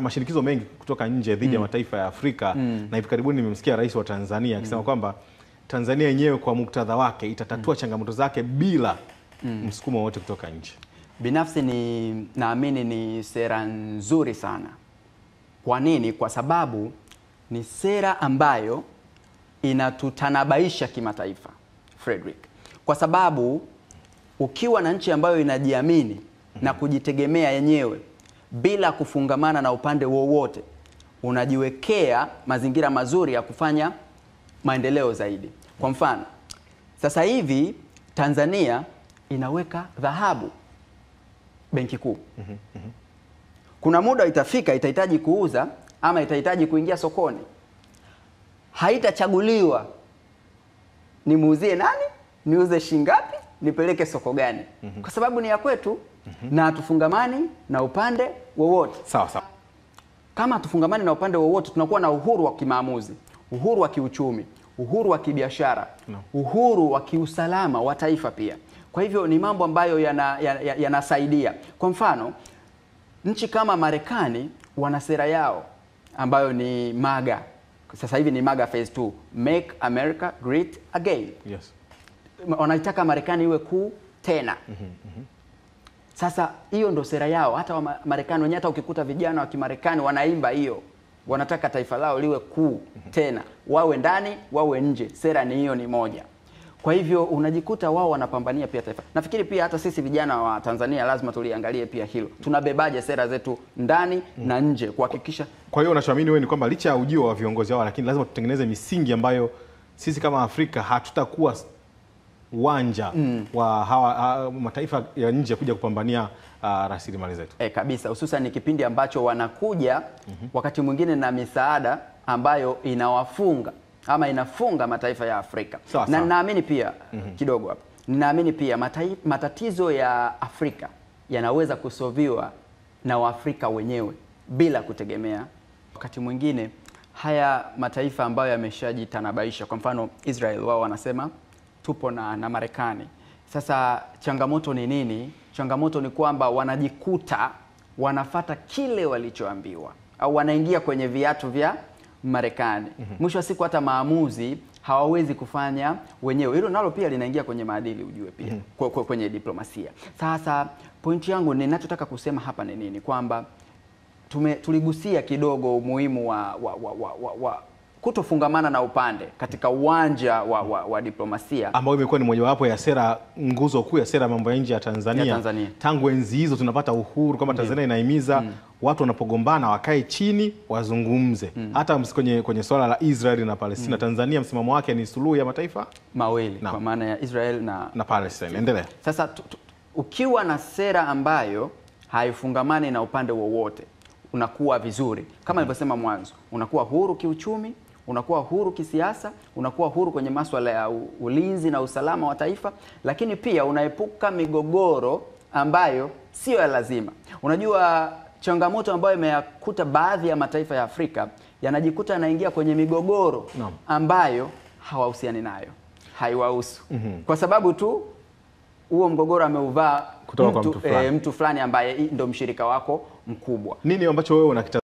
Mashinikizo mengi kutoka nje dhidi ya mataifa ya Afrika na hivi karibuni nimemsikia Rais wa Tanzania akisema kwamba Tanzania yenyewe kwa muktadha wake itatatua changamoto zake bila msukumo wote kutoka nje. Binafsi ni naamini ni sera nzuri sana. Kwa nini? Kwa sababu ni sera ambayo inatutanabaisha kimataifa, Frederick. Kwa sababu ukiwa na nchi ambayo inajiamini na kujitegemea yenyewe bila kufungamana na upande wowote, unajiwekea mazingira mazuri ya kufanya maendeleo zaidi. Kwa mfano, sasa hivi Tanzania inaweka dhahabu Benki Kuu. Kuna muda itafika itahitaji kuuza ama itahitaji kuingia sokoni. Haitachaguliwa nimuuzie nani, niuze shingapi, nipeleke soko gani. Kwa sababu ni ya kwetu na hatufungamani na upande wowote. Sawa sawa. Kama hatufungamani na upande wowote, tunakuwa na uhuru wa kimaamuzi, uhuru wa kiuchumi, uhuru wa kibiashara, uhuru wa kiusalama wa taifa pia. Kwa hivyo ni mambo ambayo yanasaidia. Kwa mfano, nchi kama Marekani wana sera yao ambayo ni MAGA. Sasa hivi ni MAGA phase 2, Make America Great Again. Yes. Wanaitaka Marekani iwe kuu tena. Sasa hiyo ndo sera yao. Hata wa Marekani wenyewe, hata ukikuta vijana wa Kimarekani wanaimba hiyo. Wanataka taifa lao liwe kuu tena, wawe ndani wawe nje, sera ni hiyo, ni moja. Kwa hivyo unajikuta wao wanapambania pia taifa. Nafikiri pia hata sisi vijana wa Tanzania lazima tuliangalie pia hilo. Tunabebaje sera zetu ndani na nje kuhakikisha. Kwa hiyo unachoamini wewe ni kwamba licha ya ujio wa viongozi hao, lakini lazima tutengeneze misingi ambayo sisi kama Afrika hatutakuwa uwanja wa hawa mataifa ya nje kuja kupambania rasilimali zetu. Kabisa, hususan ni kipindi ambacho wanakuja wakati mwingine na misaada ambayo inawafunga ama inafunga mataifa ya Afrika. Sawa, na sawa. Naamini pia kidogo hapa. Naamini pia matatizo ya Afrika yanaweza kusoviwa na Waafrika wenyewe bila kutegemea. Wakati mwingine haya mataifa ambayo yameshajitanabaisha, kwa mfano Israel, wao wanasema tupo na Marekani. Sasa changamoto ni nini? Changamoto ni kwamba wanajikuta wanafata kile walichoambiwa au wanaingia kwenye viatu vya Marekani. Mwisho wa siku hata maamuzi hawawezi kufanya wenyewe. Hilo nalo pia linaingia kwenye maadili, ujue pia kwenye diplomasia. Sasa pointi yangu ninachotaka kusema hapa ni nini? Kwamba tuligusia kidogo umuhimu wa kutofungamana na upande katika uwanja wa diplomasia, ambayo imekuwa ni mojawapo ya sera, nguzo kuu ya sera mambo ya nje ya Tanzania. Tangu enzi hizo tunapata uhuru kama Tanzania inahimiza watu wanapogombana wakae chini wazungumze. Hata kwenye swala la Israel na Palestina, Tanzania msimamo wake ni suluhu ya mataifa mawili, kwa maana ya Israel na Palestina. Endelea. Sasa ukiwa na sera ambayo haifungamani na upande wowote, unakuwa vizuri. Kama nilivyosema mwanzo, unakuwa huru kiuchumi, unakuwa huru kisiasa, unakuwa huru kwenye masuala ya ulinzi na usalama wa taifa, lakini pia unaepuka migogoro ambayo sio ya lazima. Unajua changamoto ambayo imeyakuta baadhi ya mataifa ya Afrika, yanajikuta yanaingia kwenye migogoro ambayo hawahusiani nayo, haiwahusu. Kwa sababu tu huo mgogoro ameuvaa kutoka kwa mtu fulani, mtu fulani ambaye ndo mshirika wako mkubwa. Nini ambacho wewe unakita